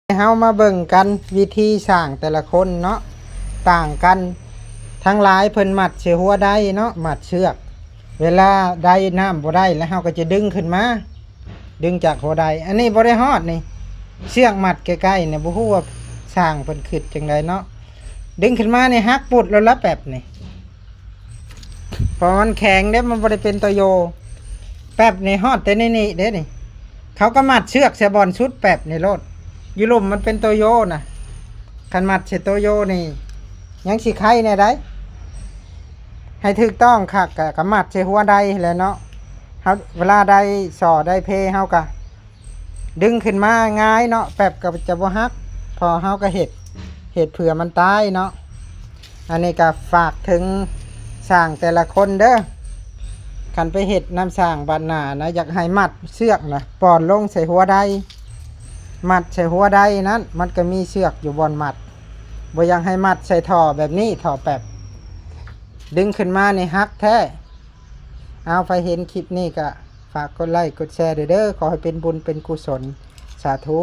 ເຮົາມາເບິ່ງກັນວິທີສ້າງແຕ່ລະຄົນເນາະ ຕ່າງກັນ. ທັງຫຼາຍເພິ່ນມັດໃສ່ຫົວໄດເນາະ ມັດເຊືອກ ເວລາໄດນ້ຳບໍ່ໄດ້ແລ້ວ ເຮົາກໍຈະດຶງຂຶ້ນມາ ດຶງຈາກຫົວໄດ. ອັນນີ້ບໍ່ໄດ້ຮອດນີ້ ເຊືອກມັດໃກ້ໆນີ້ ບໍ່ຮູ້ວ່າຊ່າງເພິ່ນຄິດຈັ່ງໃດເນາະ. ດຶງຂຶ້ນມານີ້ຫັກປຸດໂລດລະແປັບນີ້ ເພາະມັນແຂງເດ້ ມັນບໍ່ໄດ້ເປັນໂຕໂຢ. ແປັບນີ້ຮອດແຕ່ໃນນີ້ເດ້ນີ້ ເຂົາກໍມັດເຊືອກໃສ່ບ່ອນສຸດແປັບນີ້ໂລດ. ຢູ່ລຸ່ມມັນເປັນໂຕໂຢນະ ຄັນມັດໃສ່ໂຕໂຢນີ້ຍັງຊິໄຄແດ່ໃດ໋. ໃຫ້ຖືກຕ້ອງຄັກກະ ກະມັດໃສ່ຫົວໄດແຫຼະເນາະ. ເຮົາ ເວລາໄດສໍໄດເພ ເຮົາກະດຶງຂຶ້ນມາຫງາຍເນາະ ແປັບກໍຈະບໍ່ຫັກ ເພາະເຮົາກໍເຮັດ ເຮັດເພື່ອມັນຕາຍເນາະ. ອັນນີ້ກໍຝາກເຖິງຊ່າງແຕ່ລະຄົນເດີ ຄັນໄປເຮັດນຳຊ່າງບາດໜ້ານະ ຢາກໃຫ້ມັດເຊືອກນະ ປ່ອນລົງໃສ່ຫົວໄດ ມັດໃສ່ຫົວໄດນັ້ນ ມັນກໍມີເຊືອກຢູ່ບ່ອນມັດ. ບໍ່ຢາກໃຫ້ມັດໃສ່ທໍ່ແບບນີ້ ທໍ່ແປັບ ດຶງຂຶ້ນມານີ້ຫັກແທ້. ເອົາ ໃຜເຫັນຄລິບນີ້ກໍຝາກກົດໄລກົດແຊເດີ ຂໍໃຫ້ເປັນບຸນເປັນກຸສົນ ສາທຸ.